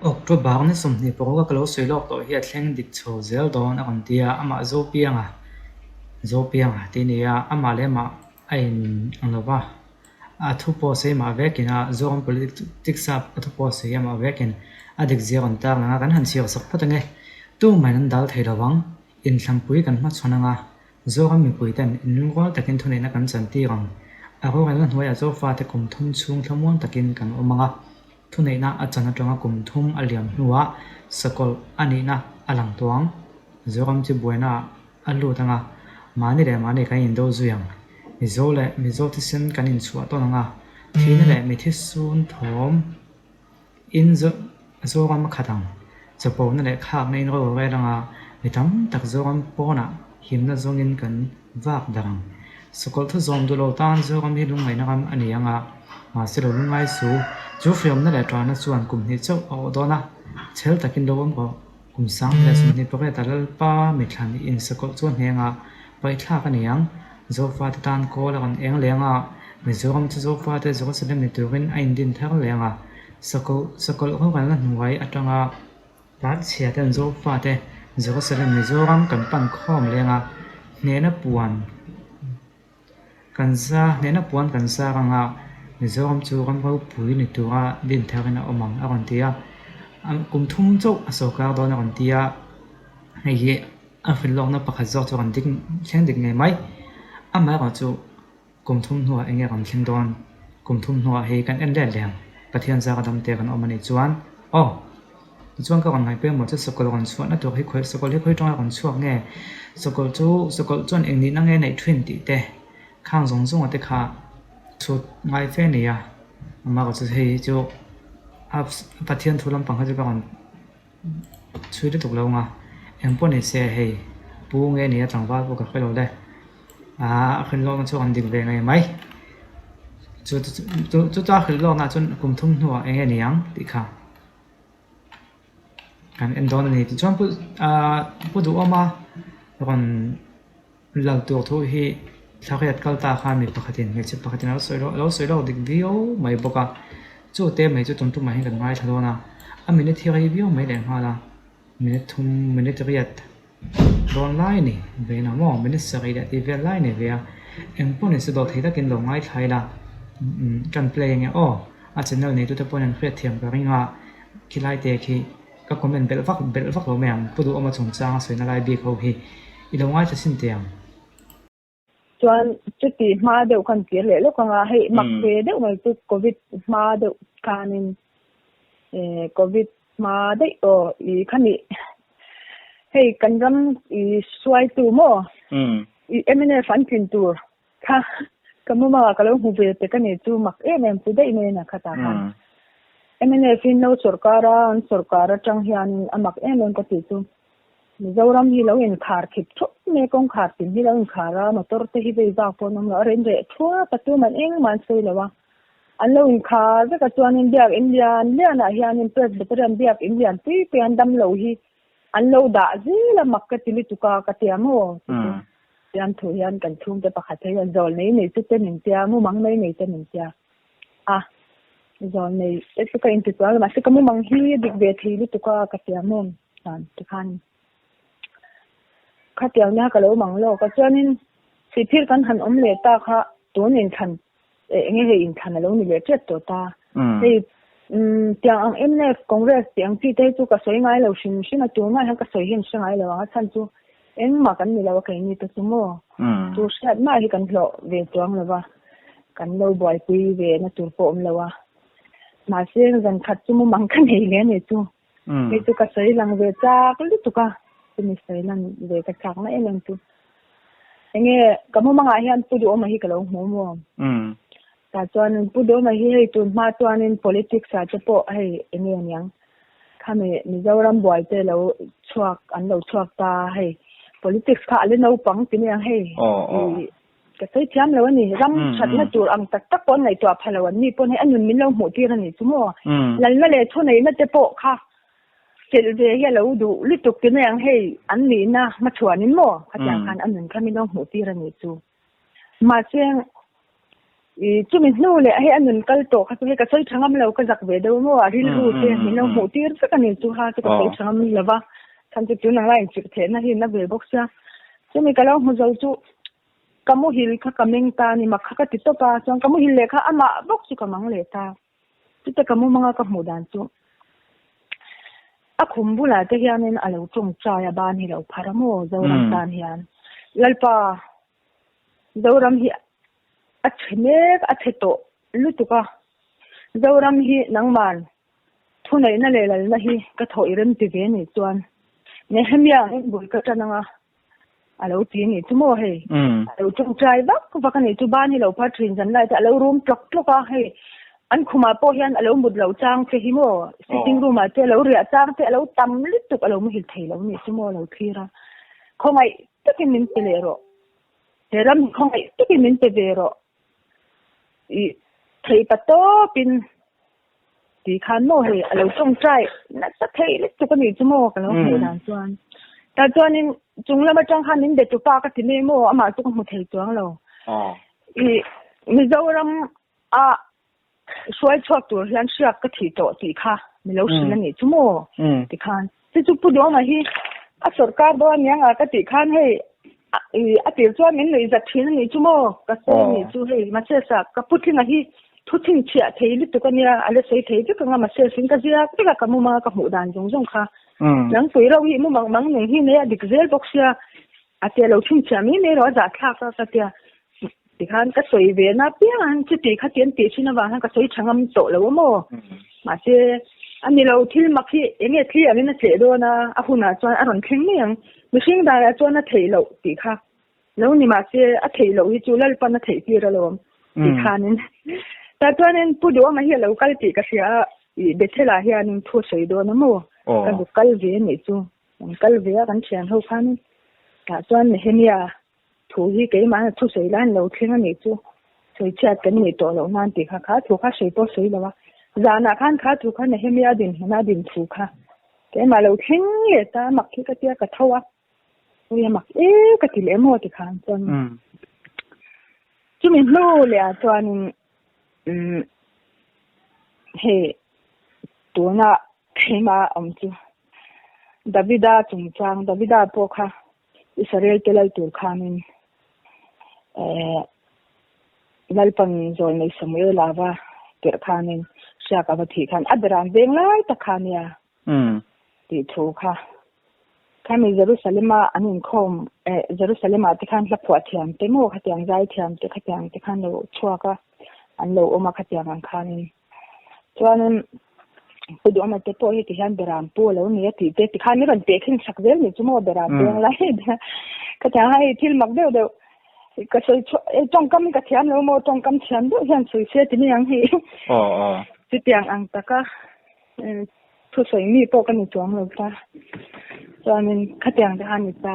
October ni 26 a ka lo sawi lawk tawh hi a thleng dik chho zel dawn a rawn ti a, amah Zopianga, Zopianga tih a ni a, amah leh amah a in ang lo va, a thu pawh sawi mah vekin a Zoram politics a a thu pawh sawi amah vekin a dik zia a rawn tar lang a, kan han chhiar sak phawt ange, tumah in an dal thei lo vang, inthlanpui kan hmachhawn anga Zoram mipuiten inlungrual takin thuneihna kan chantir ang. A rorelna hnuaiah Zofate kum thum chhung thlamuang takin kan awm ang a, thuneihna a chan atanga kum thum a liam hnuah sakawlh a nihna a lang tawh ang. Zoram chu buainaah a lut ang a, mahni leh mahni kan indo zui ang. Mizo leh Mizo thisen kan inchhuah tawn ang a, thihna leh mithi sun thawm. In Zoram a khat ang. Chapona leh khakna in ro rel anga mi tam tak Zoram pawnah himna zawngin kan vak darh ang. Sakawlh thu zawm duh lo tan Zoram hi lungngaihna ram a ni anga, mahse lo lungngai su. Chu hriamna leh ṭahna chuan kum hnih chauh a awh dawn a, chhel takin lo awm rawh. Kum 2028 a Lalpa mithlan in sakawlh chu a hnengah paihthlak a ni ang. Zofate tan kawl a rawn eng leng a, Mizoram chu Zofate Jerusalem ni turin a indin thar leng a. Sakawlh sakawlh rorelna hnuai atanga tlanchhia ten Zofate Jerusalem Mizoram kan pan khawm leng a, hnehna puan Kan za hnehna puan kan zar anga Mizoram chu ram ropui ni tura din tharin a awm ang a rawn ti a, kum thum chauh a sawrkar dawn a rawn ti a, hei hi a hrilhlawkna pakhat zawk chu a rawn dik thleng dik ngei mai. Amaherawhchu kum thum hnuah eng nge a rawn thleng dawn? Kum thum hnuah hei kan en let leh ang, Pathian zara damte kan awm a nih chuan aw. Tichuan ka rawn ngaihpawimawh chu sakawlh rawn chhuahna tur hi khawi sakawlh hi khawi tanga rawn chhuak nge? Sakawlh chu sakawlh chuan eng nihna nge neih thin tih te khang zawng zawnga te kha chhut ngai fe a ni a, amaherawhchu chu hei hi chu a Pathian thu lampang kha chu ka rawn chhui lutuk lo ang a, eng pawh ni se hei pu nge ni a tlangval pawh ka hre lo le, aaa a hrilhlawkna chu a rawn dik ve ngei mai, chu chu chu chu a hrilhlawkna chuan kum thum hnuah eng nge ni ang tih kha. Kan en dawn a ni tichuan pu ahh pu duhawma rawn lal tur thu hi thlariat kal ta khan mi pakhatin hmeichhe pakhatin a lo sawi a lo sawi lawk dik viau mai bawk a chu te mai chu tum tumah hian kan ngaithla dawn a a minute hi rei viau mai leh nghal a minute thum minute riat dawn lai a ni ve na maw minute sarih leh tih vel lai a ni ve a engpawh ni se dawh thei takin lo ngaithla ila kan play ange aw a channel neitute pawhin an hriat thiam ka ring a. Khilai te khi ka comment belh vak belh vak lo mai ang, Pu Duhawma chungchang a sawina lai bik ho hi i lo ngaithla sin teh ang. Chuan chuti hma deuh khan kir leh lawk anga hei mak ve deuh mai chu covid hma deuh khanin eh covid hma daih aw i khani hei kan ram i hruaitu maw i mnf an tlin tur Kha ka mumangah ka lo hmu ve pek a ni chu mak em em chu daih mai a kha ta khan. Mnf in lo sawrkar a, an sawrkar atang hianin a mak em em ka tih chu Mizoram hi lo inkhar khip thup mai a, kawngkhar tin hi lo inkhar a, motor te hi vei vak pawh an awm lo, a rem reh thuap a, tuman engmah an sawi lo a, an lo inkhar vek a chuanin biak in lian lianah hianin Presbyterian biak in lian pui pui an dam lo hi an lo dah zel a mak ka ti lutuk a ka ti a maw ti chu. Siam thu hian kan chhungte pakhat phei hian zawl nei nei chu te min tia, mumang mai nei te min tia a, zawl nei te chu ka inti chuang lo mahse ka mumang hi a dik ve thei lutuk a ka tia maw chuan tikhan khatiang nia ka lo mang lawk a chuanin sihphir kan han awm leh ta kha tun inthlan eng nge hei inthlan a lo ni leh tep tawh ta hei tiang ang mnf Congress tih ang chi te hi chu ka sawi ngai lo hrim hrim a tunah hian ka sawi hian hre ngai lo ang a chhan chu Engmah kan ni lo a keini te chu maw? Tur hriat mah hi kan hlawh ve chuang lo va, kan lo buaipui ve na tur pawh awm lo a. Mahse zan khat chu mumang ka nei leh a ni chu. Hei chu ka sawi lang ve chak lutuk a, chumi sawi lan ve ka chak na em em chu. Enge ka mumangah hian Pu Duhawma hi ka lo hmu maw? Tah chuan Pu Duhawma hi hei tun hma chuanin politics ah te pawh hei enge aniang Khami Mizoram buai te lo chhuak an lo chhuak ta hei politics kha a la naupang ti mai ang hei i ka sawi thiam lo a ni ram thatna tur ang tak tak pawh an ngaihtuah pha lo an ni pawn hei a nun min lo hmuh tir a ni chu maw lalna leh thuneihna te pawh kha chelh ve hi a lo duh lutuk ti mai ang hei an nihna hmachhuanin maw khatiang khan a nun kha min lo hmuh tir a ni chu mahse. I chumi hnu leh hei a nun kal tawh kha chu hei ka sawi tha ngam lo ka zak ve deuh maw a rilru te min lo hmuh tir vek a ni chu ha chu ka sawi tha ngam lo va chhan chu tun ang lai inchirh theihna hi na ve bawk sia chumi ka lo hmu zo chu ka muhil kha ka meng ta a ni mak kha ka ti tawp a chuan ka muhil leh kha amah bawk chu ka mang leh ta chute ka mumanga ka hmuh dan chu a khum bulah te hianin a lo tawngtai a ban hi lo phar a maw Zoram tan hian Lalpa Zoram hi a chhe mek a chhe tawh lutuk a, Zoram hi nangman thuneihna leh lalna hi ka thawh i rem ti ve nih chuan Nehemia angin bul ka tan anga a lo ti nih chu maw hei a lo tawngtai vak vak a nih chu ban hi lo phar thin zan lai te a lo rum tlawk tlawk a hei an khumah pawh hian a lo mut loh chang che hi maw sitting room ah te a lo riah chang te a lo tam lutuk a lo muhil thei lo nih chu maw a lo thlir a khawngaih takin min pe leh rawh. He ram hi khawngaih takin min pe ve rawh. I thei pa tawpin ti khan maw hei a lo tawngtai nasa thei lutuk a nih chu maw ka lo hmuh dan chuan. Tah chuanin chung lam atang khan min be tu pa ka ti mai maw amah chu ka hmu thei chuang lo. I Mizoram a hruai chhuak tur hian hriak ka thih tawh tih kha mi lo hrilh a nih chu maw ti khan chu chu Pu Duhawma hi a sawrkar dawn aniang a ka tih khan hei a tir chuan min nuih zat thin a nih chu maw ka sawi a nih chu hei mahse sa ka Pu Tlinga hi thu chhinchhiah thei lutuk a nia a la sawi thei vek ang a mahse sin ka ziak vek a ka muma ka hmuh dan zawng zawng kha nangpui rauh hi mumang mang nung hi nei a dik zel bawk sia a tia lo chhinchhiah mai mai erawh a zahthlak a ka tia Tikhan ka sawi ve na piang a, chuti kha ti an tih thin avang hian ka sawi tha ngam tawh lo a maw? Mahse, a ni lo, thil mak hi eng nge thli angin a tleh dawn a, a hunah chuan a rawn thleng mai ang. Mihring daiah chuan a theih loh tih kha lo ni mahse, a theih loh hi chu Lalpan a theih tir alawm tih khanin. Tah chuanin Pu Duhawma hi a lo kal tih ka hria a, ih Bethel-ah hianin thu a sawi dawn a maw? Ka zuk kal ve a nih chu. Kan kal ve a, kan thian ho khanin. Tah chuan Nehemia Thu hi keimah thu sawi lai an lo thleng a nih chu sawi chhiat kan nih tawh loh nan tih kha kha thu kha sawi pawh sawi lo a. Zanah khan kha thu kha Nehemia dinhmun a din thu kha keimah lo thleng leh ta mak hi ka tia ka tho a. Ui a mak e ka ti leh maw ti khan chuan chumi hnu leh ah chuanin umm hei tuna keimah awm chu Davida chungchang Davida pawh kha Israel te lal tur khanin eh Lalpan zawl nei Samuel a va tirh khanin hriak a va thih khan a beran veng lai tak kha nia tih thu kha khami Jerusalem a an inkhawm eh Jerusalem ah te khan hla phuah thiam te maw khatiang zai thiam te khatiang te khan lo chhuak a an lo awm a khatiang ang khanin Chuanin Pu Duhawma te pawh hi tihian Beram pu a lo ni a tih te tikhan i rawn peh khin sak zel ni chu maw Beram peng lai ka tiang a hei thil mak deuh deuh ka sawi chhuah eh tawngkam hi ka thiam lo maw tawngkam thiam deuh hian sawi se ti mai ang hei chutiang ang taka thusawi mi pawh ka ni chuang lo ta chuanin khatiang te khan ni ta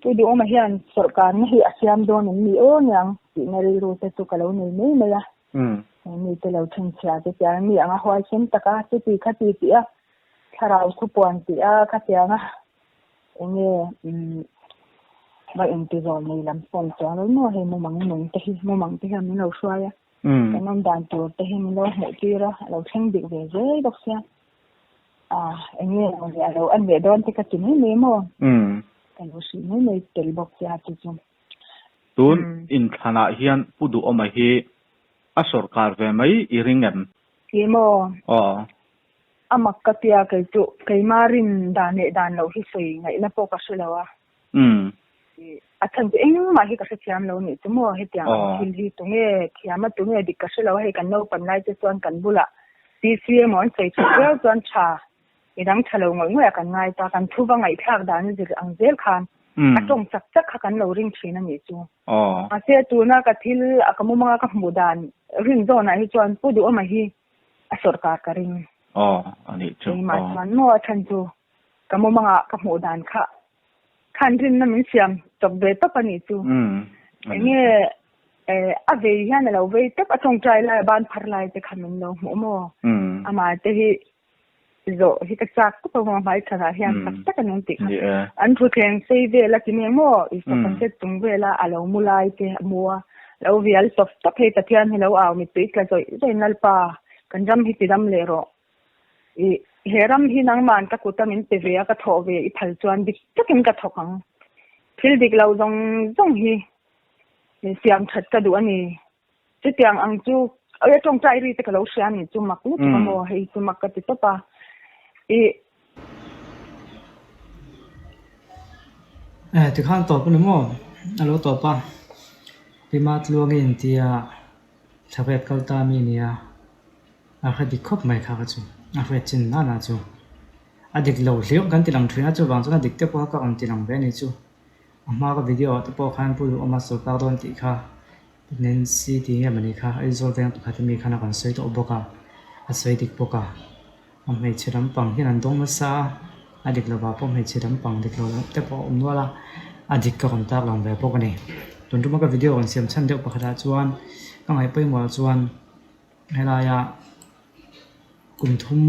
Pu Duhawma hian sawrhkarna hi a siam dawn em ni aw niang tihna rilru te chu ka lo nei mai mai a. Mi te lo thinchhia te tiang mi anga huaisen taka chuti khati tih a thlarau thupuan tih a khatianga enge va inti zawl nei lam pawh ni chuang lo maw hei mumang nung te hi mumang te hian min lo hruai a kan awm dan tur te hi min lo hmuh tir a a lo thleng dik ve zel bawk sia a enge mawni a lo en leh dawn te ka ti mai mai maw ka lo hrilh mai mai tel bawk sia chu chu. Tun inthlanah hian Pu Duhawma hi a sawrkar ve mai i ring em? Ti maw? Aw. A mak ka tia kei chu keima rin dan leh dan loh hi sawi ngaihna pawh ka hre lo a. A chhan chu engmah hi ka hrethiam lo nih chu maw hetiang ang thil hi tunge thiam a tunge dik ka hre lo a hei kan naupan lai te chuan kan bulah PC emaw an sawi theih viau chuan tha Midang tha lo ngawih ngawih a kan ngai ta, kan thu va ngaihthlak dan zir ang zel khan a tawng chak chak kha kan lo ring thin a nih chu. Mahse tuna ka thil a ka mumanga ka hmuh dan rin zawnah hi chuan Pu Duhawma hi a sawrkar ka ring. Keimah chuan maw a chhan chu ka mumanga ka hmuh dan kha khan rinna min siam chawp ve tawp a nih chu. Enge a vei hian a lo vei tawp a tawngtai lai a ban phar lai te kha min lo hmuh maw. Amah te hi zawh hi ka chak tawp a hmai chhanah hian tak tak an awm tih kha an thutthleng sei vel a ti mai maw i sofa set chung vela a lo mu lai te a mu a. Lo vial tawp tawp hei Pathian hi lo au mittui tla zawih zawih Lalpa kan ram hi ti dam leh rawh. I he ram hi nangman ka kut a min pe ve a ka thawh ve i phal chuan dik takin ka thawk ang. Thil dik lo zawng zawng hi siam that ka duh a ni. Chutiang ang chu awia tawngtai ri te ka lo hria a ni chu mak lutuk a maw hei chu mak ka ti tawp a. I Eh tikhan tawp a ni maw? A lo tawp a. Pima tluangin intia thla riat kal ta mi nia a hre dik khawp mai kha kha chu a hriat chin nana chu a dik lo hliau kan ti lang thin a chuvang chuan a dik te pawh kha ka rawn ti lang ve a ni chu a hma ka video ah te pawh khan Pu Duhawma sawrkar dawn tih kha Nancy tih nge mawni kha Aizawl veng pakhat ami khan a rawn sawi tawh bawk a a sawi dik bawk a. A hmeichhe lampang hian an dawng nasa a, a dik lovah pawh hmeichhe lampang dik lo te pawh a awm nual a, a dik ka rawn tak lang ve bawk a ni. Tun tuma ka video rawn siam chhan deuh pakhatah chuan ka ngaih pawimawh chuan helaia kum thum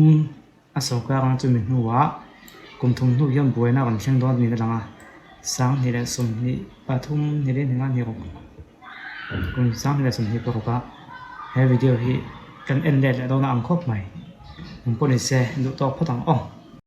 a sawrkar ang chumi hnuah kum thum hnu hian buaina a rawn thleng dawn niin a lang a, 2023 ni leh ni nga ni ruk. Kum 2026 a he video hi kan en let leh dawn a ang khawp mai. Engpawh ni se duh tawk phawt ang aw.